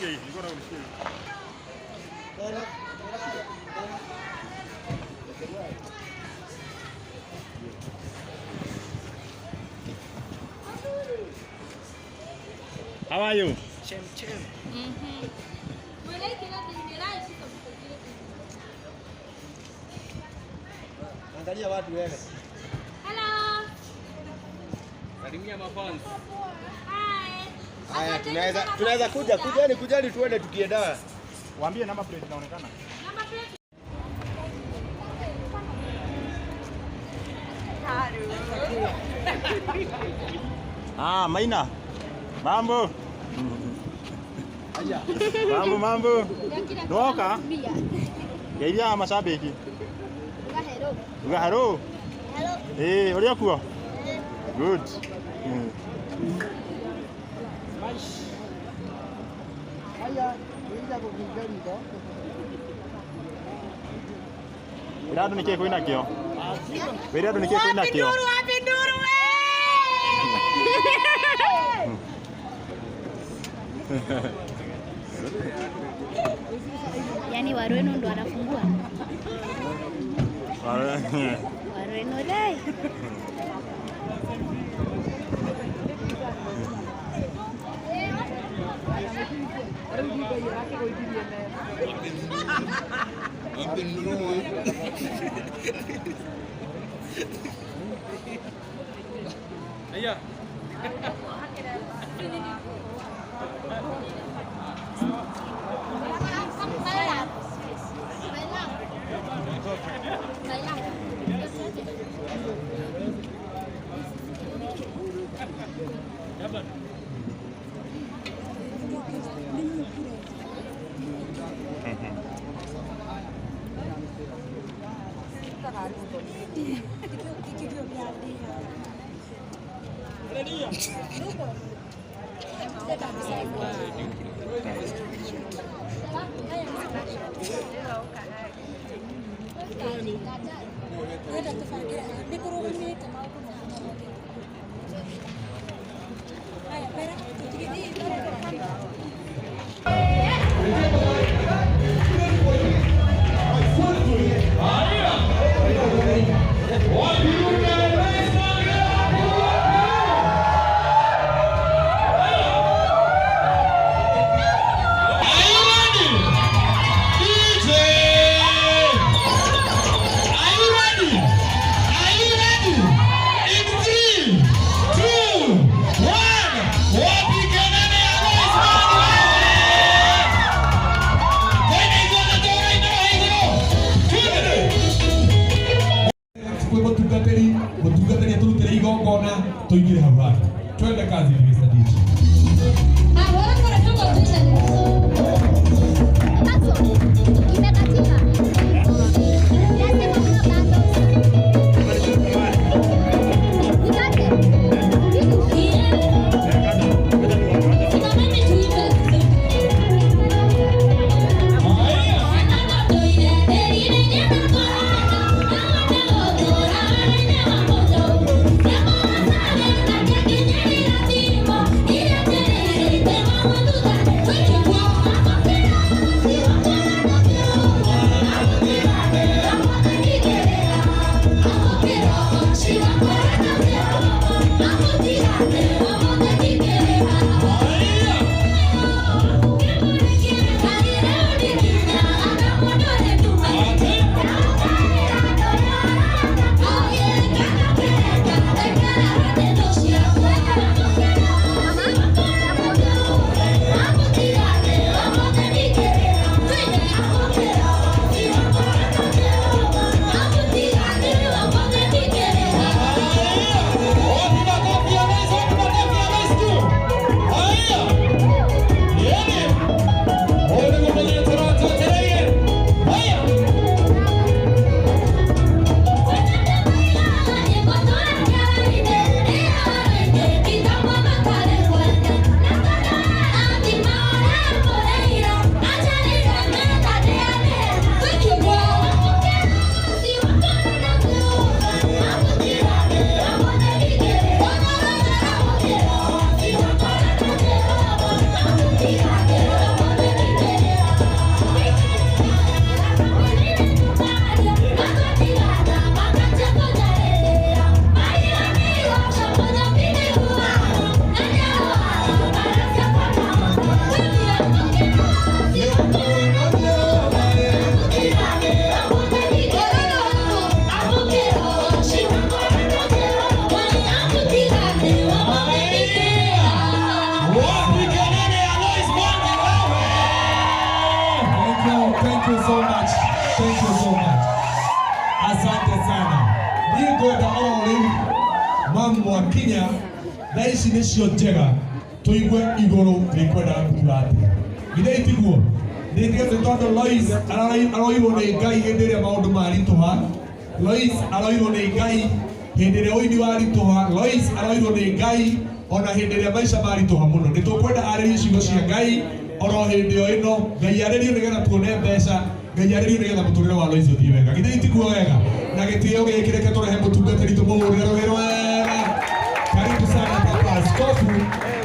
Unisikie hivi, nilikuwa nataka unisikie hivi. How are you? Chem chem. Angalia watu wewe. Hello. Salimia mafans. Hi. Haya, tunaweza kuja, kujani kujani tuende tukienda. Waambie number plate inaonekana. Number plate. Ah, Maina. Mambo. Mambo mambo. Nwoka. Geithia mashabiki. Uga hello. Eh, uria kuo? Good. Haya, kuja kuingia ndo. Wĩra andũ nĩkĩĩ kwĩna kĩo? Wĩra andũ nĩkĩĩ kwĩna kĩo? Wapi nduru we? Yaani Wareno ndo anafungua. Wareno dai. Haya. Mutungatĩri aturutĩre igongona tũingĩre hau handũ twende kazi. Mr. DJ. Imekatika. Nasema kuna bundles. Nikate. Simameni tuimbe. Thank you so much. Thank you so much. Asante sana. Niĩ ngwenda oro rĩu mamu mwakinya thaa ici nĩcio njega tũigue igũrũ rĩkwendaga kuga atĩa. Githĩ itiguo? Nĩndigĩte tondũ Lois aroirwo nĩ Ngai hĩndĩ ĩrĩa maũndũ maritũha. Lois aroirwo nĩ Ngai hĩndĩ ĩrĩa ũini waritũha. Lois aroirwo nĩ Ngai ona hĩndĩ ĩrĩa maica maritũha mũno. Nĩ tũkwenda arĩrie ciugo cia Ngai oro hĩndĩ o ĩno. Ngai arĩrio nĩgetha tuone mbeca. Ngai arĩrio nĩgetha mũtũrĩre wa Lois ũthiĩ wega. Githĩ itiguo wega? Na gĩtĩo gĩkĩ reke tũrehe mũtungatĩri tũmũhũrĩre rũhĩ rwega. Karibu sana Papa Askofu,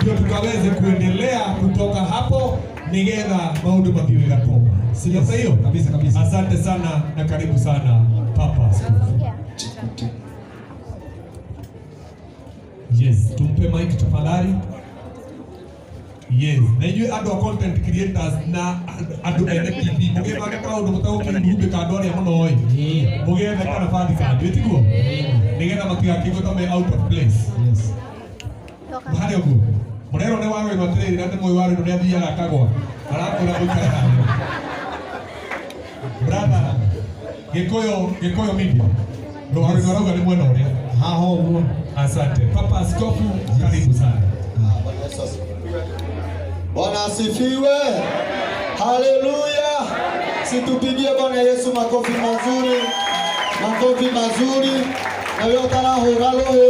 ndio tukaweze kuendelea kutoka hapo nigetha maũndũ mathiĩ wega koma. Si namna hiyo? Kabisa kabisa. Asante sana na karibu sana Papa Askofu. Yes, tumpe mic tafadhali. Yes, na inyuĩ andũ a content creators na andũ ene TV mũgĩbanga kaũndũ mũtagũkĩhumbĩka andũ arĩa mũno ĩ mũgĩethe kanabathi kangĩ tiguo nĩgetha matigakĩigue ta me out of place. Yes. Harĩa ũguo mũrerwo nĩ warũĩrwo atĩrĩrĩ na nĩ mũĩ warũĩrwo nĩ athiaga akagwa arakwĩra mũikare harĩa. Brother, Gĩkũyũ media rwarũĩrwo arauga nĩ mwena ũrĩa Haha ũguo. Asante Papa Askofu, karibu sana. Bwana Yesu asifiwe. Bwana asifiwe. Haleluya. Situpigie Bwana Yesu makofi mazuri. Makofi mazuri. Na wewe utarahũra rũhĩ,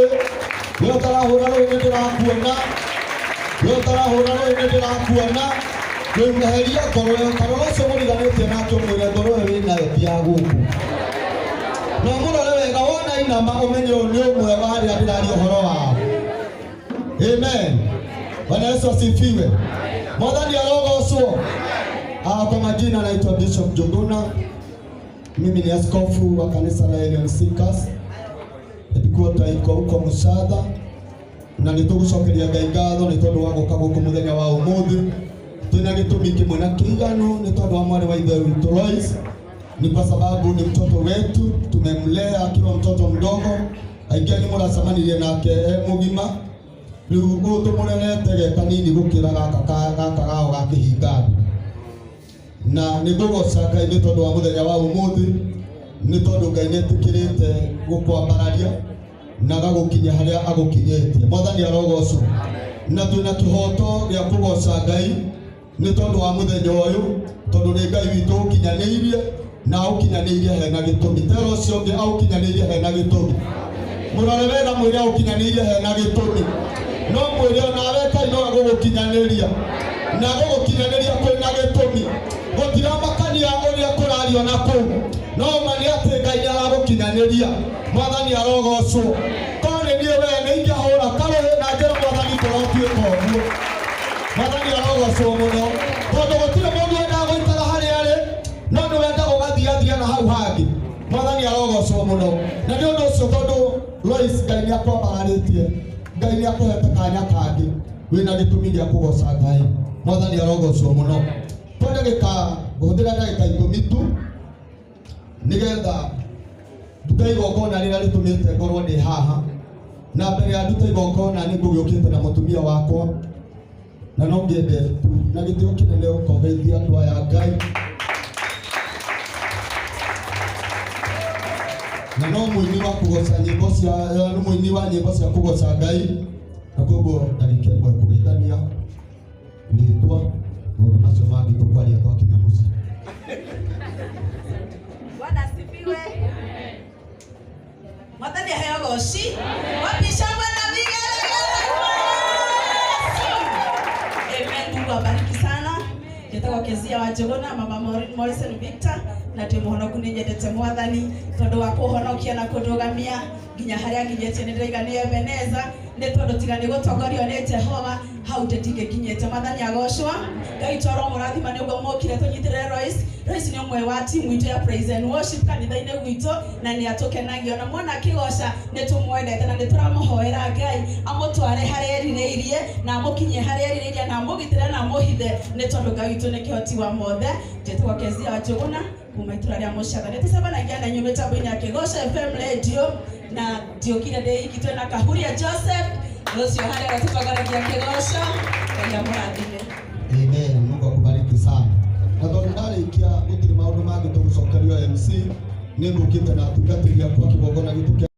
wewe ũtarahũra rũhĩ nĩ ndĩrakuona. Wewe ũtarahũra rũhĩ nĩ ndĩrakuona. Rĩu eheria ngoro ĩyo, ta rora ũcio mũriganĩtie nake ũmwĩre ngoro ĩyo wĩnayo ti ya gũkũ. Na ũmũrore wega wona inama ũmenye ũyũ nĩ ũmwe wa arĩa ndĩraria ũhoro wao. Amen. Bwana Yesu asifiwe. Mwathani arogocwo. Kwa majina naitwa Bishop Njuguna. Mimi ni askofu wa kanisa la Elion Seekers. Headquarter iko huko Muchatha. Na nĩtũgũcokeria Ngai ngatho nĩ tondũ wa gũka gũkũ mũthenya wa ũmũthĩ. Twĩna gĩtũmi kĩmwe na kĩiganu nĩ tondũ wa mwarĩ wa ithe witũ Lois. Ni kwa sababu ni mtoto wetu, tumemlea akiwa mtoto mdogo. Aingĩ anyu mũracemanirie nake e mũgima. Rĩu ũũ tũmũrerete ge kanini gũkĩra gaka gao ga kĩhinga andũ. Na nĩ ngũgoca Ngai nĩ tondũ wa mũthenya wa ũmũthĩ, nĩ tondũ Ngai nĩ etĩkĩrĩte gũkwambararia na agagũkinyia harĩa agũkinyĩtie. Mwathani arogocwo. Na twĩna kĩhoto gĩa kũgoca Ngai nĩ tondũ wa mũthenya ũyũ, tondũ nĩ Ngai witũ ũkinyanĩirie na aũkinyanĩirie hena gĩtũmi. Tera ũcio ũngĩ aũkinyanĩirie hena gĩtũmi. Mũrore wega mwĩre aũkinyanĩirie hena gĩtũmi. No mwĩre onawe Ngai no agũgũkinyanĩria. Na agũgũkinyanĩria kwĩna gĩtũmi. Gũtiramakania ũrĩa kũrario na kũu. No ma nĩ atĩ Ngai nĩ aragũkinyanĩria. Mwathani arogocwo. Korwo nĩ niĩ we nĩ ingĩahũra karũhĩ na njĩre Mwathani tũrotuĩka ũguo. Mwathani arogocwo mũno. Tondũ gũtirĩ mũndũ wendaga gũikara harĩa arĩ, no nĩ wendaga ũgathiathia na hau hangĩ. Mwathani arogocwo mũno. Na nĩ ũndũ ũcio tondũ Lois Ngai nĩ akwambararĩtie, Ngai nĩ akũhete kanya kangĩ, wĩna gĩtũmi gĩa kũgoca Ngai. Mwathani arogocwo mũno. Kwa ndagĩka, ngũhũthĩra ndagĩka ikũmi tu nĩgetha ndute igongona rĩrĩa rĩtũmĩte ngorwo ndĩ haha. Na mbere ya ndute igongona nĩ ngũgĩũkĩte na mũtumia wakwa, na no ngĩende tu na gĩtĩo kĩnene ũkogeithia andũ aya Ngai. Na no mũini wa kũgoca nyĩmbo cia, no mũini wa nyĩmbo cia kũgoca Ngai, na koguo ndagĩka ĩmwe kũgeithania rĩtwa, maũndũ macio mangĩ tũkwaria twakinya mũciĩ. Bwana asifiwe. Mwathani aheo goci. Wapi shangwe na vigelegele kwa Yesu. Amen. Mungu abariki sana. Njĩtagwo Kezia wa Njũgũna, mama Morrison Victor, na ndĩ mũhonoku nĩ nyendete Mwathani tondũ wa kũhonokia na kũndũgamia nginya harĩa nginyĩtie. Nĩ ndĩraiga nĩ Ebeneza, nĩ tondũ tiga nĩ gũtongorio nĩ Jehova hau ndĩtingĩkinyĩte. Mwathani agocwo. Ngai witũ aromũrathima nĩ ũguo mũkire tũnyitĩrĩre Lois. Lois nĩ ũmwe wa timu itũ ya praise and worship kanitha-inĩ gwitũ, na nĩ atũkenagia. Ona muona akĩgoca nĩ tũmwendete na nĩ tũramũhoera Ngai amũtware harĩa erirĩirie na amũkinyie harĩa erirĩirie na amũgitĩre na amũhithe, nĩ tondũ Ngai witũ nĩ kĩhoti wa mothe. Njĩtagwo Kezia wa Njũgũna kuma itũra rĩa Mũcatha. Nĩ tũcemanagia na inyuĩ mĩtambo-inĩ ya Kĩgoco FM radio, na ndiũkire ndĩ iki, twĩna Kahuria Joseph ũcio harĩa ũratũtongoragia Kĩgoco. Ngai amũrathime. Amen. Mungu akubariki sana. Na tondũ ndarĩkia gũtirĩ maũndũ MC nĩ ngũkĩte na atungatĩri akwa kĩgongona gitũ kĩa